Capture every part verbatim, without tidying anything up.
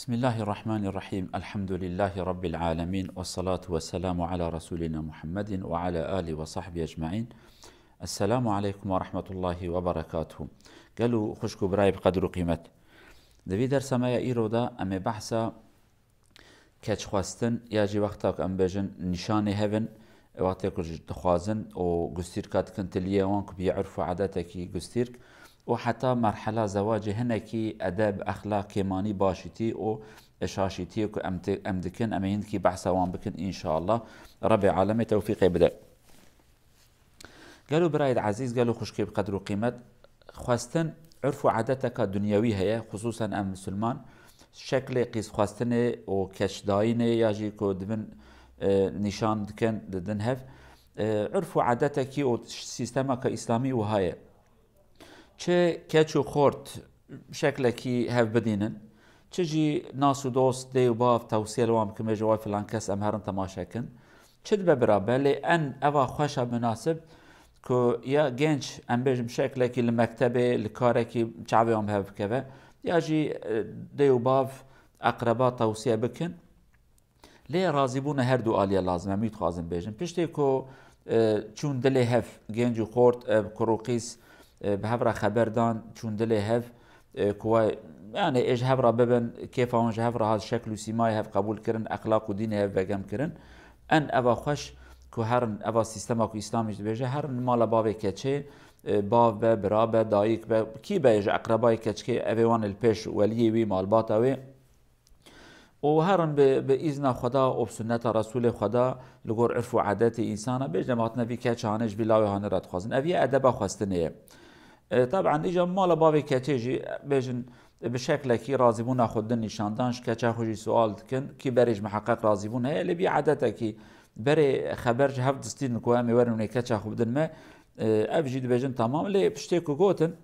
Bismillahirrahmanirrahim. Elhamdülillahi Rabbil alemin. Ve salatu ve selamu ala Resulina Muhammedin ve ala alihi ve sahbihi ecmain. Esselamu aleykum ve rahmetullahi ve berekatuhu. Gelo xwişk û birayê bi qedr û qîmet. Di vî dersa me ya îro de em ê behsa keçxwestin ya jî wexta ku em bêjin nîşanê hev in, wextê ku ji dixwazin û gustîrka dikin tiliyê wan ku bî urf û edetekî gustîrk û heta merhela zewacê hinekî edeb, exlaq, kêmanî, başîtî û şaşîtiyê ku em tê-, em dikin, em ê hindkî behsa wan bikin, înşallah. Rebê alemê tewfîqê bide. Gelo birayê ezîz, gelo xwişkê bi qedr û qîmet, xwestin urf û edeteka dunyewî heye, xisûsen em misilman, şeklê qîzxwestinê û keçdayînê ya jî ku dibin, e, nîşan dikin, didin hev. E, urf û edetekî û sîstemeka îslamî wiha ye. Çi keç û xort şeklekî hev bidînin, çi jî nas û dost, dê û bav tewsiye li wan bikin, bêje, "Way filan kes em herin temaşe kin." Çi dibe bira be, lê en eva xweşa munasib ku ya genç, em bêjim, şeklekî li mektebê, li karekî çavê wan bi hev bikeve, ya jî, e, dê û bav, eqreba tewsiye bikin. Lê razîbûna her du aliye lazim e, em wî dixwazin bêjin. Piştê ku, e, çûn dilê hev, genc û xort, e, kur û qîz, e, bi hev re xeber dan, çûn dilê hev, e, ku we, yani, ê ji hev re bibin, kêfa wan ji hev re hat, şekl û sîmayê hev qebûl kirin, exlaq û dînê hev vegem kirin. En eva xweş ku herin, eva sîstema ku Îslam jî dibêje, herin mala bavê keçê, e, bav be, bira be, dayik be, kî be ji eqrebayê keçikê, evê wan li pêş weliyê wî, malbata wê. Û herin bi, bi îzna Xweda û bi sunneta Resûlê Xweda li gor urf û edetê însana, bêjin em hatine vî keça hanê ji vî lawê hanê re dixwazin. Ev yê edeba xwestinê ye. E, taban, îca mala bavê keçê jî, bêjin, bi şeklekî razîbûna xwe din nîşan dan, ji keça xwe jî sual dikin, kî berê ji miheqeq razîbûn heye, lê vî edetekî berê xeber ji hev distînin ku em ê werin wê keça xwe bidin me, e, ev jî dibêjin tamam, lê piştê ku gotin,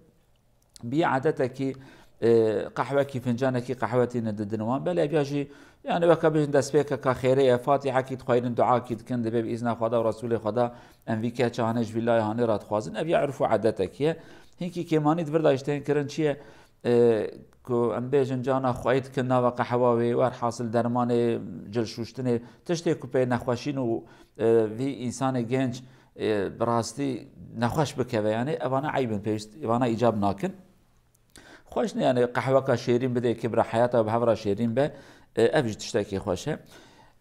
Bi edetekî, e, qehwekî, fincanekî qehwe tîne didin wan. Belê ev ya jî, yani, weke bijin destpêkeka xêrê ye, fatîhekî dixweynin, duakî dikin, dibê bi îzna Xweda û Resûlê Xweda em vî keça hanê ji vî layê hanê re dixwazin. Ev ya urf û edetekî ye. Hinkî kêmanî di vir de jî tên kirin çi ye? E, ku em bêjin cana xweyî dikin nava qehwa wê, werhasil dermanê, cil şûştinê, tiştê ku pê nexweşîn û, e, vî însanê genc e, bi rastî nexweş bikeve, yani evana eyb in, pêwîst evana îcab nakin. Xweş ne, yani qehweka şêrîn bidê kibra heyata bi hev re şêrîn be, e, ev jî tiştekî xweş e.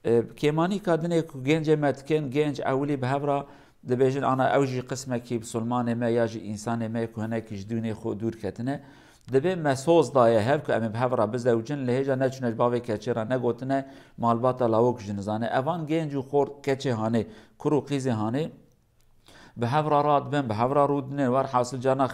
E, kêmanîka dinê ku gencê me dikin, genc ewilî bi hev re dibêjin, ana ew jî qismekî bisilmanê me ya jî însanê me ku hinekî ji dûnê xwe dûr ketine. Dibê me soz daye hev ku em ê bi hev re bizewicin, lê hêja neçûne ji bavê keçê re negotine, malbata lawik jî nizane. Evan genc û xort, keçê hanê, kur û qîzê hanê bi hev re radibin, bi hev re rûdinên, werhasil cana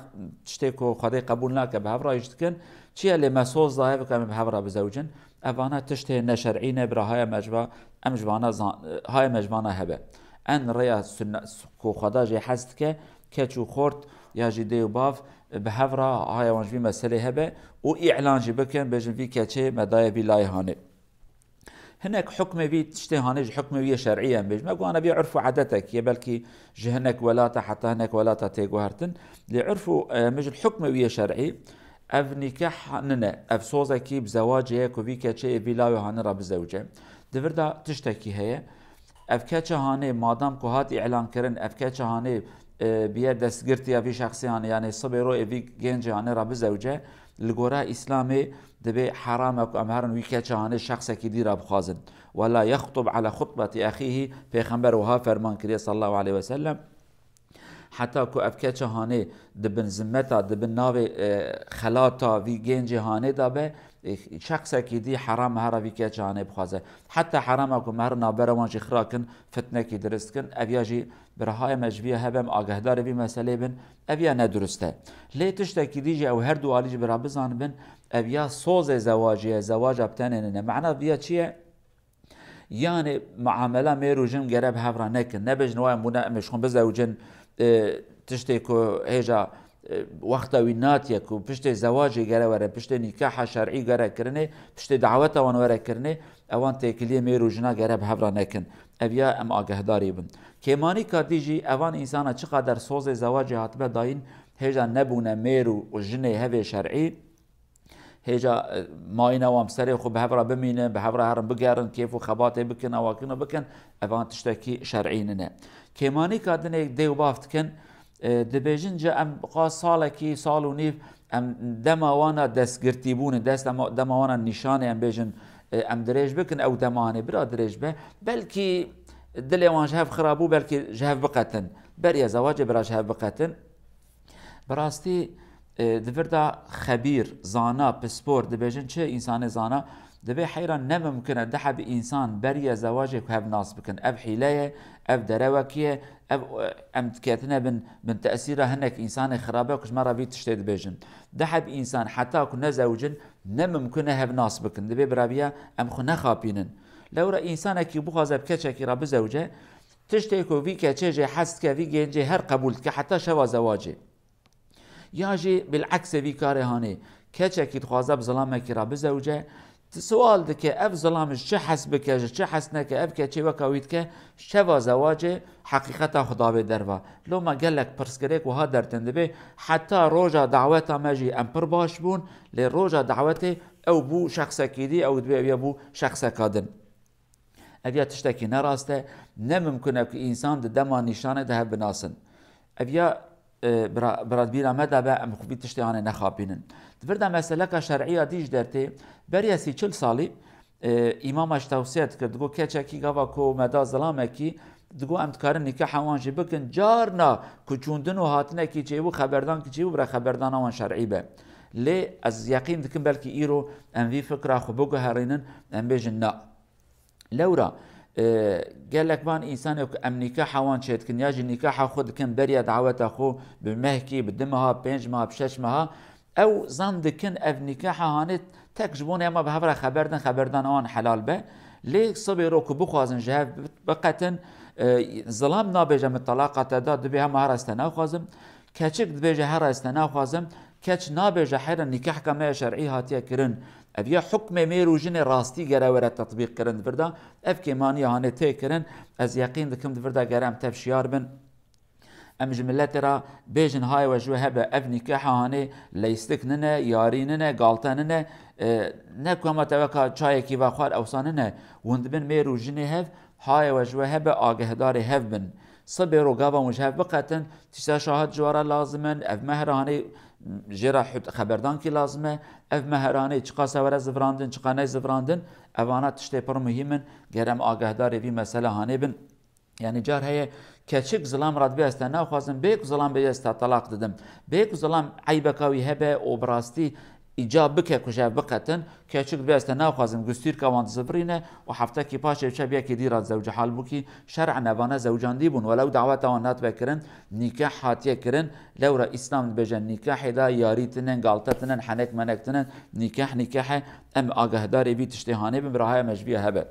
tiştê ku Xwedê qebûl nake, bi hev re jî dikin. Çi ye lê me soz daye ku em ê bi hev re bizewicin? Evana tiştê neşer'î ne, bira, haya me ji va, em ji vana zan-, haya me ji vana hebe. En rêya sunne-, ku Xweda jê hez dike, keç û xort ya jî dê û bav bi hev re haya wan ji vî meselê hebe û îlan jî bikin, bêjin vî keçê me daye vî layê hanê. Hinek hukmê vî tiştê hanê ji hukmê wî yê şer'î em bêjin. Me got, ana vî urf û edetek ye, belkî ji hinek welata heta hinek welata tê guhertin. Lê urf û, e, em bêjin hukmê wî yê şer'î, ev nîkeh nine, ev sozekî bi zewacê ye ku vî keçê ê vî lawê hanê re bizewce. Di vir de tiştekî heye. Ev keça hanê, madam ku hat îlan kirin, ev keça hanê, e, biye destgirtiya vî şexsê hanê, yani sibê ro ê vî gencê hanê re bizewce, li gora Îslamê dibê heram e ku em herin wî keça hanê şexsekî dî re bixwazin. "Wela yextub ala xutbeti exîhî", Pêxember wiha ferman kiriye sallallahu aleyhi ve sellem. Heta ku ev keça hanê di bin zimmeta, di bin navê, e, xelata vî gencê hanê de be, e, şexsekî dî heram e hera vî keça hanê bixwaze. Heta heram e ku me her navbera wan jî xira kin, fitnekî dirist kin. Ev ya jî bi rihaya me ji vî ya hebe, em agahdarê vî meselê bin, ev ya ne durist e. Lê tiştekî dî jî ew her du alî ji bira bizanibin, ev ya sozê zewacê ye, zewaca bi tenê nine. Mana vî ya çi ye? Yani muamela mêr û jin gere bi hev re nekin. Nebêjin, "Wa em bûne, em ê ji xwe bizewicin", e, tiştê ku hêja, e, wexta wî natiye ku piştê zewacê gere were, piştê nîkaha şer'î gere kirinê, piştê daweta wan were kirinê, ewan têkiliyê mêr û jina gere bi hev re nekin. Ev ya em agahdarî bin. Kêmanîka dî jî evan însana çiqader sozê zewacê hatibe dayîn, hêja nebûne mêr û jinê hevê şer'î, hêja, e, mayîna wan bi serê xwe bi hev re bimînin, bi hev re herin bigerin, kêf û xebatê bikin, awakirina bikin, evan tiştekî şer'î nine. Kêmanîka dinê dê û bav dikin, e, dibêjin, ca em xwe salekî, sal û nîv, em dema wana destgirtîbûnê, dest dema, dema wana nîşanê, em bêjin, e, em dirêj bikin, ew dema hanê bira dirêj be. Belkî dilê wan ji hev xirab bû, belkî ji hev biqetin. Beriya zewacê bira ji hev biqetin. Bi rastî, e, di vir de xebîr, zana, pispor, dibêjin çi, însanê zana, dibê heyran ne mimkun e du heb însan beriya zewacê ku hev nas bikin. Ev hîle ye, ev derewekî ye, ev, e, em diketine bin, bin tesîra hinek însanê xirabe ku ji me re vî tiştê dibêjin. Du heb însan heta ku nezewicin ne mimkun e hev nas bikin. Dibê birabiya em xwe nexapînin. Lewra însanekî bixwaze bi keçekî re bizewice, tiştê ku vî keçê jê hez dike, vî gencê her qebûl dike heta şeva zewacê. Ya jî bil'eksê vî karê hanê, keçekî dixwaze bi zilamekî re bizewice, di siwal dike, ev zilam ji çi hes bike, ji çi hes neke, ev keçê weka wî dike, şeva zewacê heqîqeta xwe davê derva. Loma gelek pirsgirêk wiha dertin dibê, heta roja daweta me jî em pir baş bûn, lê roja dawetê ew bû şexsekî dî, ew dibê ew ya bû şexseka din. Ev ya tiştekî ne rast e, ne mimkun e ku însan di dema nîşanê de hev binasin. Ev ya, e, bira-, biradbîra me de be, em xwe vî tiştê hanê nexapînin. Di vir de meseleka şer'î ya dî ji dertê, beriya sî çil salî, e, îmama ji tewsiye dikir, digot keçekî gava ku me da zilamekî, digot em dikarin nîkaha wan jî bikin, carna ku çûndin û hatinekî çêbû, xeberdankî çêbû, bira xeberdana wan şer'î be. Lê ez yeqîn dikim belkî îro em vî fikra xwe biguherînin, em bêjin na. Lewra, e, gelek van însanê ku em nîkaha wan çêdikin ya jî nîkaha xwe dikin beriya daweta xwe bi mehkî, bi du meha, pênc meha, bi şeş meha, ew zan dikin ev nîkaha hanê tek ji bo ne hema bi hev re xeber din, xeberdana wan helal be. Lê sibê ro ku bixwazin ji hev biqetin, e, zilam nabêje min talaqa te da, dibê hema her ez te naxwazim. Keçik dibêje her ez te naxwazim. Keç nabêje heyra nîkehka me ya şer'î hatiye kirin. Ev ya hukmê mêr û jinê rastî gere were tetbîq kirin di vir de. Ev kêmaniya hanê tê kirin. Ez yeqîn dikim di vir de gere em tev şiyar bin. Em ji miletê re bêjin, hayê we ji we hebe, ev nîkeha hanê leystik nine, yarî nine, galte nine, e, ne ku hema te weka çayekî vexwar ewsa nine. Hûn dibin mêr û jinê hev, hayê we ji we hebe, agehdarê hev bin. Sibê ro gava hûn ji hev biqetin, tîsa şahid ji we re lazim in, ev mehra hanê jê re hut-, xeberdankî lazim e, ev mehra hanê çiqas e were zivrandin, çiqa ney zivrandin, evana tiştê pir muhîm in, ger em agehdarê vî mesele hanê bin. Yanî car heye keçik zilam re dibê ez te naxwazim, bê ku zilam bê ez te telaq didim. Bê ku zilam eybeka wî hebe û bi rastî îcab bike ku ji hev biqetin, keçik dibê ez te naxwazim, gustîrka wan dizivirîne û heftekî paşê biçe bi yekê dî re dizewce. Halbûkî şer'en evane zewcandî bûn, welew daweta wan natibe kirin, nîkeh hatiye kirin, lewra Îslam dibêje nîkehê de yarî tinin, galte tinin, henek menek tinin, nîkeh nîkeh e, em agahdarê vî tiştê hanê bin, bi raya me ji vî hebe.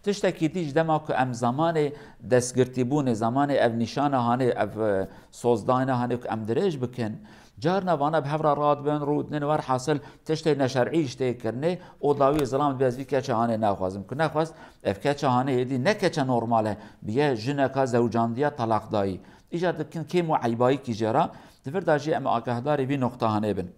Tiştekî dî ji dema ku em zamanê destgirtîbûnê, zamanê ev nîşana hanê, ev, e, sozdayna hanê ku em dirêj bikin, carna vana bi hev re radibin, rûdinin, werhasil tiştê neşer'î ji tê kirinê û dawiyê zilam dibe ez vî keça hanê naxwazim. Ku nexwest, ev keça hanê êdî ne keça normal e, biye jineka zewcandiya talaqdayî. Îcar dikin kêm û eybayîkî jê re, di vir de jî em agahdarê vî noqta hanê bin.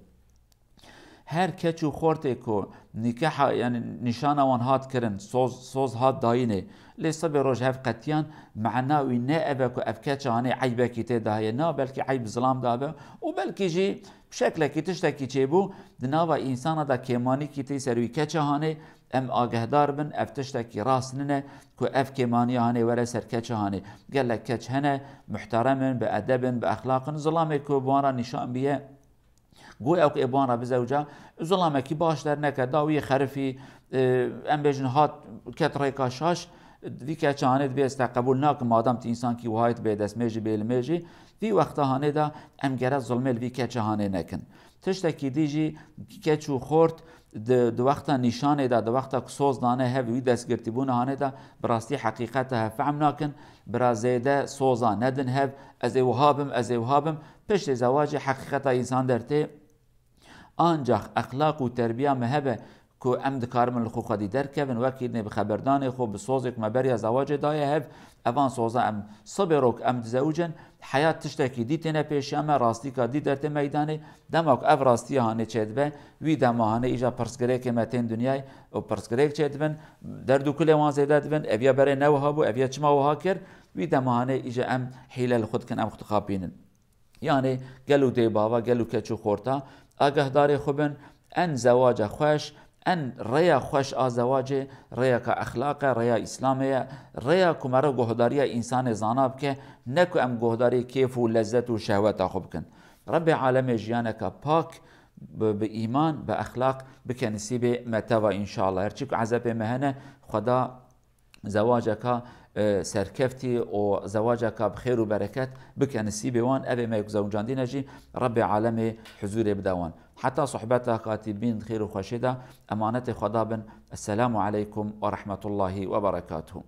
Her keç û xortê ku nîkeha, yanî nîşana wan hat kirin, soz, soz hat dayînê, lê sibê roj hev qetiyan, mana wî ne ev e ku ev keça hanê eybekî tê de heye, na, belkî eyb zilam de be û belkî jî bi şeklekî tiştekî çêbû, di nava însana de kêmanîkî tê ser wî keça hanê, em agehdar bin, ev tiştekî rast nine ku ev kêmaniya hanê were ser keça hanê. Gelek keç hene, muhterem in, bi edeb in, bi exlaq in, zilamê ku bi wan re nîşan biye, Goya ku ê bi wan re bizewca, zilamekî baş derneket, dawiyê xerifî, e, em bêjin hat ket rêka şaş, vî keça hanê dibê ez te qebûl nakim, madem tu însankî wihayê tu bêdestmêjî, bêlimêjî, vî wexta hanê de em gere zilmê li vî keça hanê nekin. Tiştekî dî jî keç û xort di, di wexta nîşanê de, di wexta ku soz dane hev wî destgirtîbûna hanê de bi rastî heqîqeta hev fehm nakin, bira zêde soza nedin hev, ez ê wiha bim, ez ê wiha bim, Piştê zewacê heqîqeta însan dertê. Ancax exlaq û terbiya me hebe, ku em dikarin li xwe xwedî derkevin, wekî nê bi xeberdanê xwe, bi sozê ku me beriya zewacê daye hev, evan soza em sibê rok em dizewicin, heyat tiştekî dî têne pêşiya me, rastîka dî dertê meydanê. Dema ku ev rastiya hanê çêdibe, wî dema hanê îja pirsgirêkê me tên dinyayê û pirsgirêk çêdibin, derd û kulê wan zêde dibin, eviya berê ne wiha bû, eviya çima wiha kir, wî dema hanê îja em hîle li xwe dikin, em xwe dixapînin. Yanê gelo dê bava, gelo keç û xorta, agahdarê xwe bin, en zewaca xweş, en rêya xweş a zewacê, rêyeka exlaq e, rêya Îslamê ye, rêya ku mere guhdariya însanê zana bike, ne ku em guhdarî kêf û lezzet û şehweta xwe bikin. Rebbê alemê jiyaneka pak bi, bi îman, bi exlaq bike nisîbê me teva înşallah. Her çi ku ezepê me hene, Xweda zewaceka, e, serkeftî û zewaceka bi xêr û bereket bike nisîbê wan. Evê me ku zewicandîne jî Rebbê alemê huzûrê bide wan. Heta sohbeta katî bîn xêr û xweşê de emanetê Xweda bin. Esselamu aleykum ve rahmetullahi ve berekatuhu.